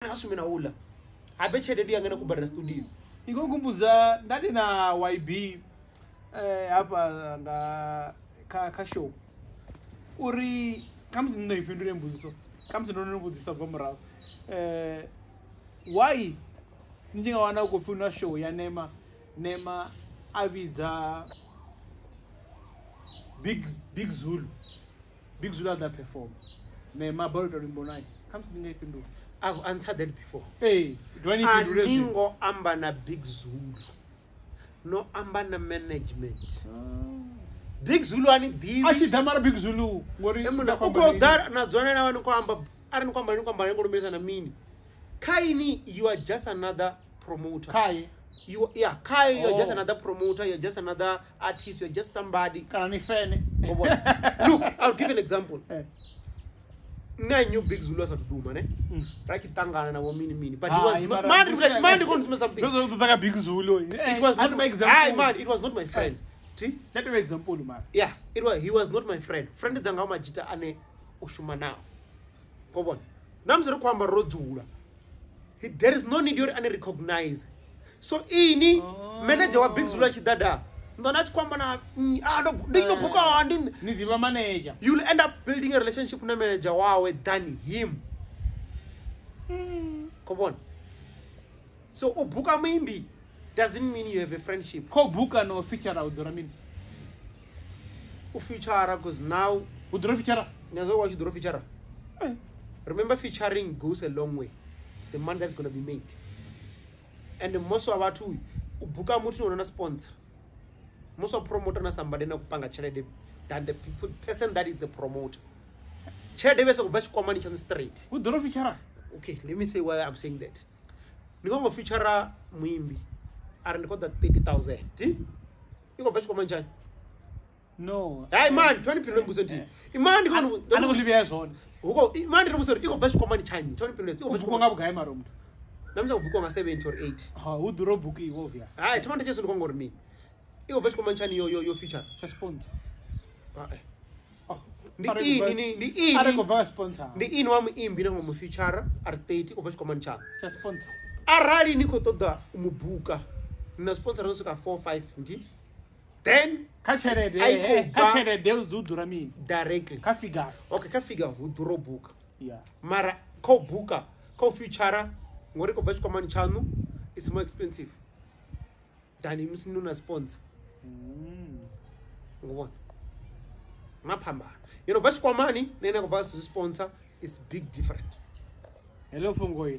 A shume na uḽa habe tshelede ndi yanga na kubadela studio. Ni khou nkhumbudza nda ndi na YB hafha nga kha show uri khamusi ni ḓo i fhindule mbudziso, khamusi ndo no vhudzisa bva murahu, why ni tshi nga wana u khou pfhi na show ya Nema, Nema a vhidza Big Zulu, Big Zulu a ḓa perform, Nema a balelwa u ita luimbo naye, khamusi ni nga i fhindula. I've answered that before. Ee, dovha ni fhindule A ni zwino. ngo amba na Big Zulu, no amba na management. Big Zulu ani ḓivhi. A tshi ḓa mara Big Zulu ngori E muna, nda khou u amba khou na ḓa na dzone na vha ni khou amba, arali ni khou amba ni khou amba ni khou lumelisa na mini. Kha ini you are just another promoter. Khaye. You, yeah, Khaye, you are just Oh. another promoter, you are just another artist, you are just somebody. Kana ni fene. Look, I'll give an example. Eh. Nṋe I knew Big Zulu asathu duma, ne? Ra tshi ṱangana na vho mini mini, but he was Hayi, not, mara man, man, ndi kho something. Ndo ṱoḓa ka Big Zulu. It was not my my example. Hayi, man, it was not my friend. See? That was example man. Yeah, it was, he was not my friend. Friend dzanga majita ane u shuma nao. Ko vhona. Na musi ri khou amba ro dzula. There is no need uri ane recognize. So ini manager wa Big Zulu a tshi ḓa da. Ndo na tshi khou amba na ah, ndo ino buka ndi Ni ḓivha manager. You'll end up building a relationship na manager wawe than him. Ko vhona. So u buka muimbi doesn't mean you have a friendship. Kho buka no feature u ḓura mini? U feature because now U ḓura feature? Nyazo wa tshi ḓura feature. Remember, featuring goes a long way. It's the money that's going to be made. And the most of vhathu u buka muthu no na sponsor. Most of promoter na somebody na kupanga tshelede than the people, person that is the promoter. Tshelede vhe sa kubva tshikwamani tshaṋu straight. U ḓura feature? Okay, let me say why I'm saying that. Ni khou feature muimbi ari ndi khou ḓa 30,000. I khou bva tshikwamani tshaṋu? No. Hayi man, 20 phindule mbudziso nthihi. Imani ndi A ni khou zwi vhea zwone. Huko imani ndi mbudziso uri i khou bva tshikwamani tshaṋu. 20 phindule i khou U bva bukwa tshikwamani. nga vhugai mara muthu? Na musi u bukwa nga 70 or 80. Ha, hu ḓura u bukiwa obvious. Hayi, thoma ndi tshese ndi khou ngori mini. I khou bva tshikwamani tshaṋu yo feature. Tsha sponsor. Ah, eh. Oh, Ndi arali ini, khou bva- ndi arali ini. khou bva ka sponsor. Ndi ini wa muimbi na mu feature ari 30 i khou bva tshikwamani tshaṋu. Tsha sponsor. Arali ni khou ṱoḓa u mu buka na sponsor no swika 4 5 ndi then Kha tshelede, I khou kha bva tshelede hu ḓura mini? Directly. Kha figures. Okay, kha figure hu ḓura u buka. Yeah. Mara kha u buka, kha u feature ngori khou bva tshikwamani tshaṋu it's more expensive than musi ni na sponsor. Ngobona. Na phambano. You know, bva tshikwamani na ine khou bva sponsor is big different. Hello fhungo.